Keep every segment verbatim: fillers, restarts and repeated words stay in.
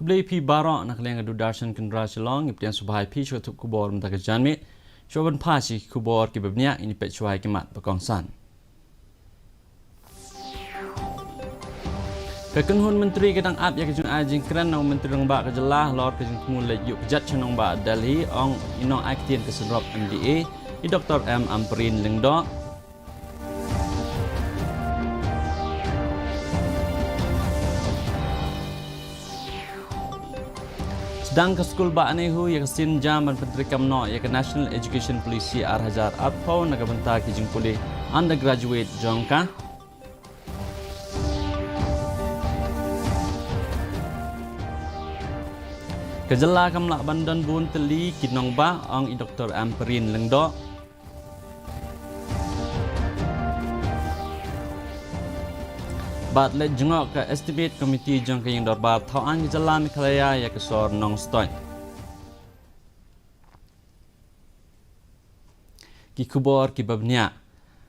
Khublei phi baroh na ka liang ka Doordarshan Kendra Shillong, ngi pdiang sngewbha ïa phi sha ka thup khubor mynta ka janmiet. Shuwa ban phai sha ki khubor kiba bniah, ngin ïa peit shuwa ïa ki mat ba kongsan. Ka kynhun myntri ka dang ap ïa ka jingai jingkren na u Myntri Rangbah ka jylla halor ka jingthmu leit ïuh kjat sha nongbah Delhi, ong i nongai ktien ka synrop M D A, i Doktor M Ampareen Lyngdoh. Sdang ka skulbah NEHU ïa ka sienjam ban pyntreikam noh ïa ka National Education Policy ar hajar arphew na ka bynta ki jingpule undergraduate jong ka. Ka jylla kam lah ban don bun tylli ki nongbah, ong i Doktor Ampareen Lyngdoh. Bad leit jngoh ka Estimate Committee jong ka Ïing Dorbar Thaw Aiñ ka jylla Meghalaya ïa ka sor Nongstoiñ. Ki khubor kiba bniah.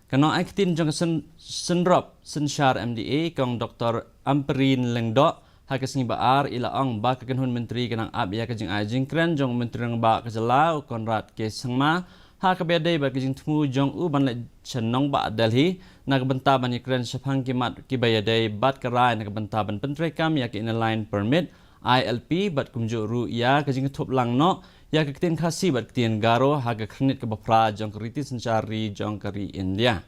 Ka nongai ktien jong ka syn-, synrop synshar M D A, kong Doktor Ampareen Lyngdoh, ha ka sngi ba ar i la ong ba ka kynhun myntri ka dang ap ïa ka jingai jingkren jong u Myntri Rangbah ka jylla u Conrad K Sangma ha kaba ïadei bad ka jingthmu jong u ban leit sha nongbah Delhi na ka bynta ban ïakren shaphang ki mat kiba ïadei bad ka rai na ka bynta ban pyntreikam ïa ka Inner Line Permit, I L P, bad kumjuh ruh ïa ka jingïathuh lang noh ïa ka ktien Khasi bad ktien Garo ha ka khyrnit kaba phra jong ka riti synshar ri jong ka ri India.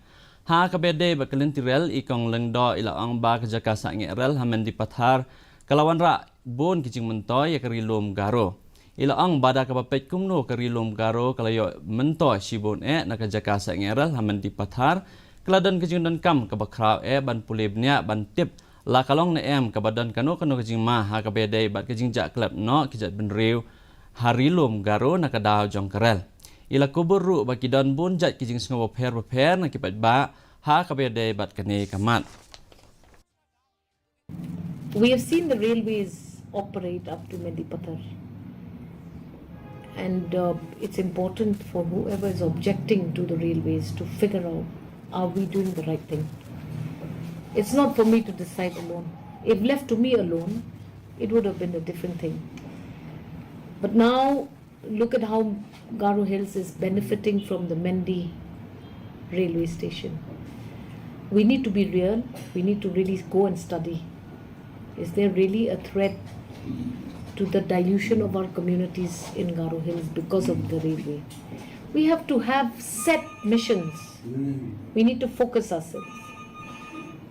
Ha kaba ïadei bad ka lynti rel, i kong Lyngdoh i la ong ba ka jaka sangeh rel ha Mendipathar ka la wanrah bun ki jingmyntoi ïa ka Ri Lum Garo. I la ong ba da kaba peit kumno ka Ri Lum Garo ka la ïoh myntoi shibun eh na ka jaka sangeh rel ha Mendipathar, ka la don ka jingdonkam kaba khraw eh ban pule bniah ban tip la ka long ne em kaba don kano kano ka jingma ha kaba ïadei bad ka jingjah klet noh ki jait bynriew ha Ri Lum Garo na ka daw jong ka rel. I la kubur ruh ba ki don bun jait ki jingsngew bapher bapher na ki paidbah ha kaba ïadei bad kane ka mat. We have seen the railways operate up to Mendipathar. And uh, it's important for whoever is objecting to the railways to figure out, are we doing the right thing? It's not for me to decide alone. If left to me alone, it would have been a different thing. But now, look at how Garo Hills is benefiting from the Mendi railway station. We need to be real. We need to really go and study. Is there really a threat to the dilution of our communities in Garo Hills because of the railway? We have to have set missions. We need to focus ourselves.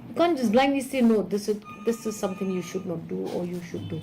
You can't just blindly say, "No, this is, this is something you should not do or you should do."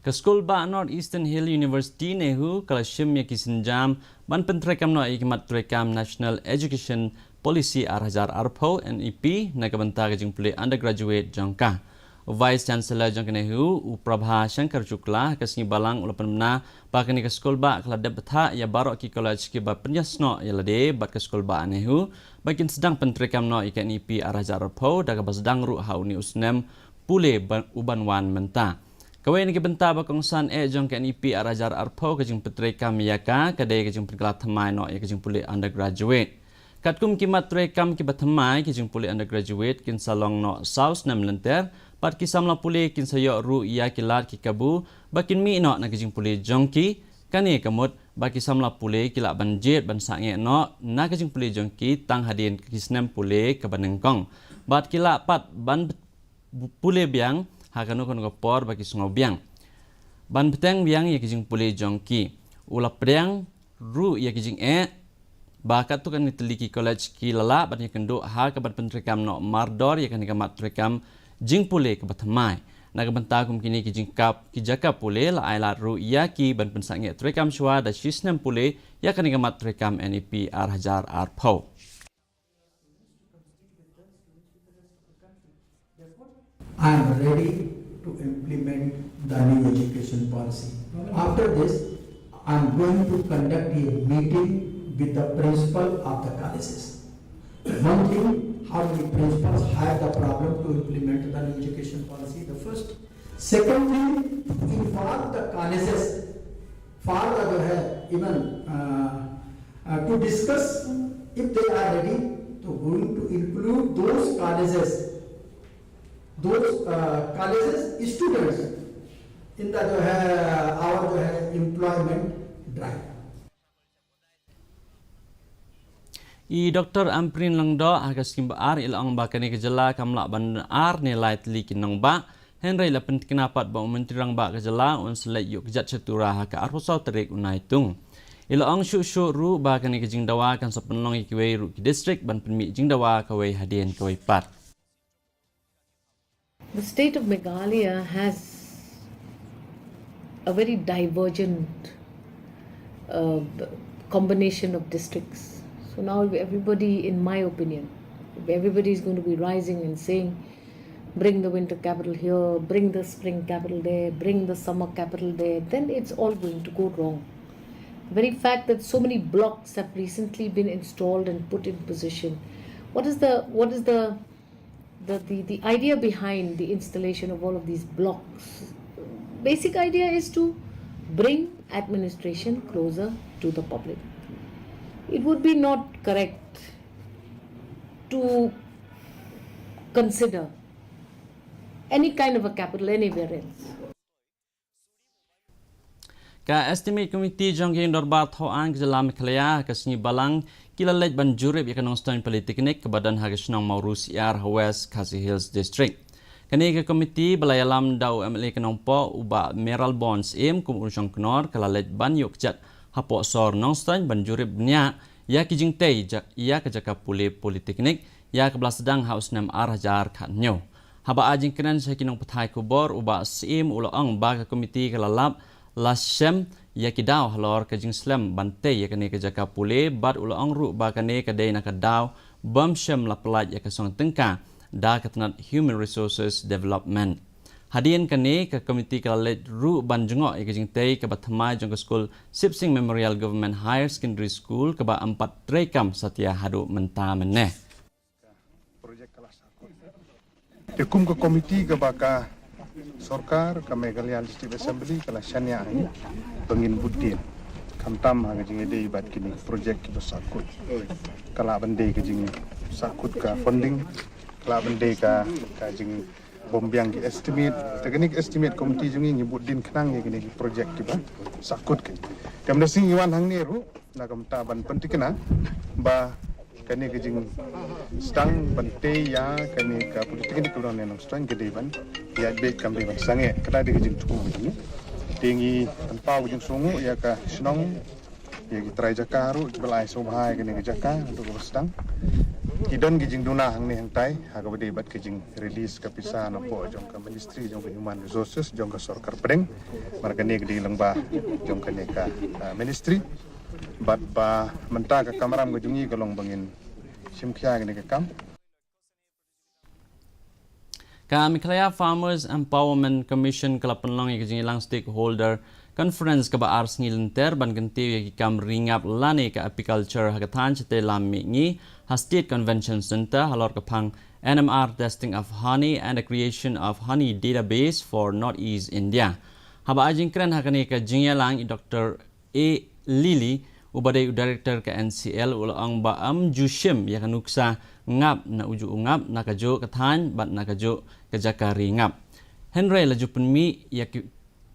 Ka skulbah North Eastern Hill University NEHU ka la shim ïa ki sienjam ban pyntreikam noh ïa ki mat treikam National Education Policy ar hajar arphew, N E P, na ka bynta ka jingpule undergraduate jong ka. U Vice Chancellor jong ka NEHU, u Prabha Shankar Shukla, ka sngi Balang u la pynbna ba kane ka skulbah ka la dep bthah ïa baroh ki college kiba pynïasnoh ïa lade bad ka skulbah NEHU ba kin sdang pyntreikam noh ïa ka N E P ar hajar arphew da kaba sdang ruh ha une u snem pule ba-, u ban wan mynta. Kawei na ki bynta ba kongsan eh jong ka N E P ar hajar arphew ka jingpyntreikam ïa ka, ka dei ka jingpynkylla thymmai noh ïa ka jingpule undergraduate. Katkum ki mat treikam kiba thymmai, ki jingpule undergraduate kin sa long noh saw snem lynter, bad ki samla pule kin sa ïoh ruh ïa ki lad ki kabu ba kin mih noh na ki jingpule jong ki. Kane ka mut ba ki samla pule ki lah ban jied ban sangeh noh na ki jingpule jong ki tang hadien ki snem pule kaba nyngkong. Bad ki lah pat ban pule biang ha kano kano ka por ba ki sngew biang ban bteng biang ïa ki jingpule jong ki. U la pdiang ruh ïa ki jingeh ba katto katne tylli ki college ki la lah ban ïakynduh ha ka ban pyntreikam noh mardor ïa kane ka mat treikam jingpule kaba thymmai. Na ka bynta kum kine ki jingkap ki jaka pule la ai lad ruh ïa ki ban pynsangeh treikam shuwa da shi snem pule ïa kane ka mat treikam N E P ar hajar arphew. I am ready to implement the new education policy. After this, I am going to conduct a meeting with the principal of the colleges. One thing, how many principals have the problem to implement the new education policy? The first. Secondly, to involve the colleges for the, जो है, even, uh, uh, to discuss if they are ready, तो going to include those colleges Those uh, colleges students in the जो है our जो है employment drive. I Doctor Ampareen Lyngdoh ha ka sngi ba ar i la ong ba kane ka jylla kam lah ban ar ne lai tylli ki nongbah, hynrei la pyntikna pat ba u Myntri Rangbah ka jylla un sa leit ïuh kjat sha Tura ha ka arphew saw tarik u Naitung. I la ong shuh shuh ruh ba kane ka jingdawa kan sa pynlong ïa kiwei ruh ki district ban pynmih jingdawa kawei hadien kawei pat. The state of Meghalaya has a very divergent uh, combination of districts. So now everybody, in my opinion, if everybody is going to be rising and saying, bring the winter capital here, bring the spring capital there, bring the summer capital there, then it's all going to go wrong. The very fact that so many blocks have recently been installed and put in position, what is the what is the the, the, the idea behind the installation of all of these blocks, basic idea is to bring administration closer to the public. It would be not correct to consider any kind of a capital anywhere else. Ka Estimate Committee jong ka Ïing Dorbar Thaw Aiñ ka jylla Meghalaya ha ka sngi Balang ki la leit ban jurip ïa ka Nongstoiñ Polytechnic kaba don ha ka shnong Mawryngkneng ha West Khasi Hills District. Kane ka committee ba la ïalam da u M L A ka Nongpoh u Bah Mayralborn Syiem kum u shongknor ka la leit ban ïuh kjat hapoh sor Nongstoiñ ban jurip bniah ïa ki jingtei ja-, ïa ka jaka pule Polytechnic ïa kaba la sdang ha u snem ar hajar khathynñiew. Haba ai jingkren sha ki nongpathai khubor u Bah Syiem u la ong ba ka committee ka la lap la shem ïa ki daw halor ka jingslem ban tei ïa kane ka jaka pule bad u la ong ruh ba kane ka dei na ka daw bym shem la pyllait ïa ka song tyngka da ka tnat Human Resources Development. Hadien kane ka committee ka la leit ruh ban jngoh ïa ka jingtei kaba thymmai jong ka skul Sipsing Memorial Government Higher Secondary School kaba ym pat treikam satia haduh mynta mynne. Te kum ka committee kaba ka sorkar ka Meghalaya Legislative Assembly ka la shaniah ha ngi ba ngin bud dien khamtam ha ka jingïadei bad kine project kiba sahkut. Ka lah ban dei ka jingsahkut ka funding, ka lah ban dei ka, ka jingbymbiang ki estimate. Te kane ka estimate committee jong ngi ngi bud dien khnang ïa kine ki project kiba sahkut ki. Te mynta sngi ngi wan hangne ruh na ka bynta ban pyntikna ba kane ka jingsdang ban tei ïa kane ka Polytechnic ka long ne Nongstoiñ ka dei ban ïaid beit kam dei ban sangeh, ka dei ka jingthmu ka jong ngi. Te ngi pynpaw ka jingsngewnguh ïa ka shnong, ïa ki trai jaka ruh kiba la ai sngewbha ïa kane ka jaka haduh kaba sdang. Ki don ki jingduna hangne hangtai ha kaba dei bad ka jingrelease ka pisa napoh jong ka Ministry jong ka Human Resources jong ka sorkar pdeng. Namar kane ka dei lyngba jong kane ka, ah, ministry. Bad ba mynta ka kamram ka jong ngi ka long ba ngin shim khia kane ka kam. Ka Meghalaya Farmers Empowerment Commission ka la pynlong ïa ka jingïalang stakeholder conference kaba ar sngi lynter ban kyntiew ïa ki kam ri ngap lane ka apiculture ha ka thaiñ shatei lam mihngi ha State Convention Centre halor ka phang N M R testing of honey and the creation of honey database for Northeast India. Haba ai jingkren ha kane ka jingïalang i Doctor A Lily, uba dei u director ka N C L, u la ong ba ym ju shim ïa ka nuksa ngap na ujuh u ngap na kajuh ka thaiñ bad na kajuh ka jaka ri ngap. Hynrei la ju pynmih ïa ki,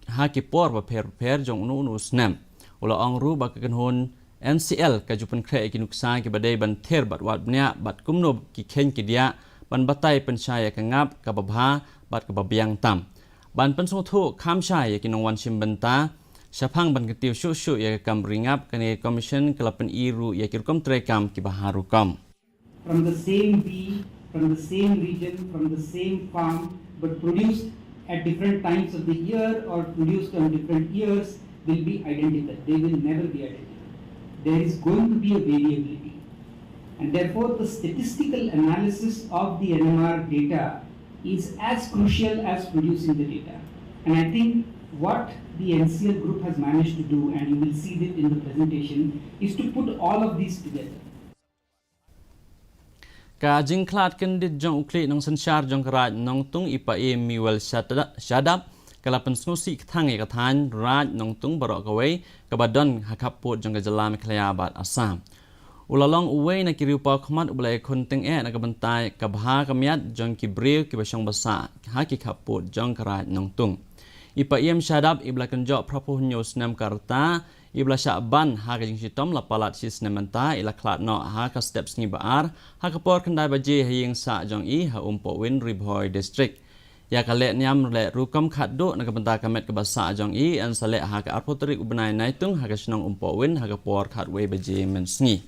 ha ki por bapher bapher jong uno uno u snem. U la ong ruh ba ka kynhun N C L ka ju pynkhreh ïa ki nuksa kiba dei ban thir bad wad bniah bad kumno ki kheiñ ki diah ban batai pynshai ïa ka ngap kaba bha bad kaba biang tam. Ban pynsngewthuh kham shai ïa ki nongwan shim bynta shaphang ban kyntiew shuh shuh ïa ka kam ri ngap, kane ka commission ka la pyni ruh ïa ki rukom treikam kiba ha rukom. From the same bee, from the same region, from the same farm, but produced at different times of the year or produced on different years, will be identical. They will never be identical. There is going to be a variability. And therefore, the statistical analysis of the N M R data is as crucial as producing the data. And I think what the N C L group has managed to do, and you will see it in the presentation, is to put all of these together. Ka jingkhlad kyndit jong u khlieh nongsynshar jong ka Raid Nongtung i Pa-e Mewel Shada-, Shadap ka la pynsngewsih kthang ïa ka thaiñ Raid Nongtung baroh kawei kaba don ha khappud jong ka jylla Meghalaya bad Assam. U la long uwei na ki riewpawkhmat uba la ïakhun tyngeh na ka bynta ka bha ka miat jong ki briew kiba shong ba sah ha ki khappud jong ka Raid Nongtung. I Paiem Shadap iba la kynjoh phra phew hynñiew snem ka rta, iba la shah ban ha ka jingshitom la palat shi snem mynta, i la khlad noh ha ka step sngi ba ar ha ka por khyndai baje ha ïing sah jong i ha Umpohwin, Ri Bhoi District. Ïa ka leh niam leh rukom khatduh na ka bynta ka met kaba sah jong i yn sa leh ha ka arphew tarik u bnai Naitung ha ka shnong Umpohwin ha ka por khatwei baje mynsngi.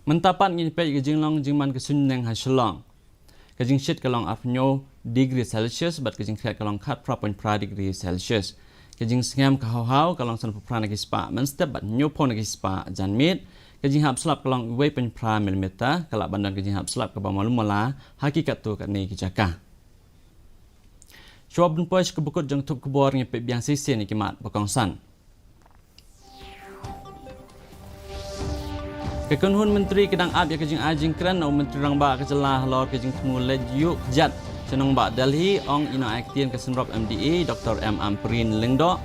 Mynta pat ngin peit ka jinglong jingman ka suiñbneng ha Shillong. Ka jingshit ka long arphew hynñiew degree Celsius bad ka jingkhriat ka long khatphra point phra degree Celsius. Ka jingsngem ka hawhaw ka long sanphew phra na ki spah mynstep bad hynñiewphew na ki spah janmiet. Ka jinghap slap ka long wei point phra millimeter, ka lah ban don ka jinghap slap kaba malu mala ha ki katto katne ki jaka. Shuwa ban poi sha ka bakut jong ka thup khubor, ngin peit biang shisien ïa ki mat ba kongsan. Ka kynhun myntri ka dang ap ïa ka jingai jingkren na u Myntri Rangbah ka jylla halor ka jingthmu leit ïuh kjat sha nongbah Delhi, ong i nongai ktien ka synrop M D A, Doctor M Ampareen Lyngdoh.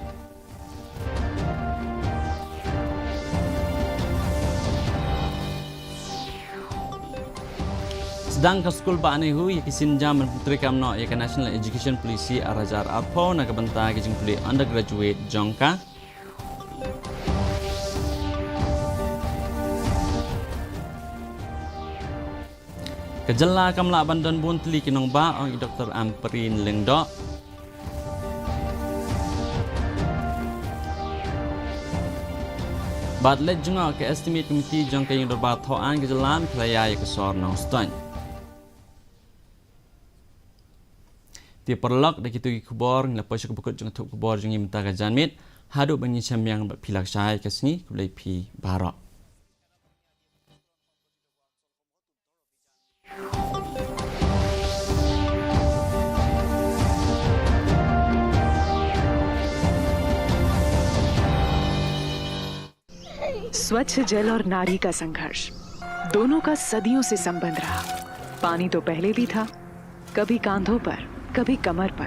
Sdang ka skul bah NEHU ïa ki sienjam ban pyntreikam noh ïa ka National Education Policy ar hajar arphew na ka bynta ki jingpule undergraduate jong ka. Ka jylla kam lah ban don bun tylli ki nongbah, ong i Doctor Ampareen Lyngdoh. Bad leit jngoh ka Estimate Committee jong ka Ïing Dorbar Thawaiñ ka jylla, mynta la ïa ka sor Nongstoiñ. Te paralok, da kito ki khubor ngi la poi sha ka bakut jong ka thup khubor jong ngi mynta ka janmiet. Haduh ban ïashem biang bad phi lashai ka sngi, khublei phi baroh. स्वच्छ जल और नारी का संघर्ष, दोनों का सदियों से संबंध रहा। पानी तो पहले भी था, कभी कांधों पर, कभी कमर पर,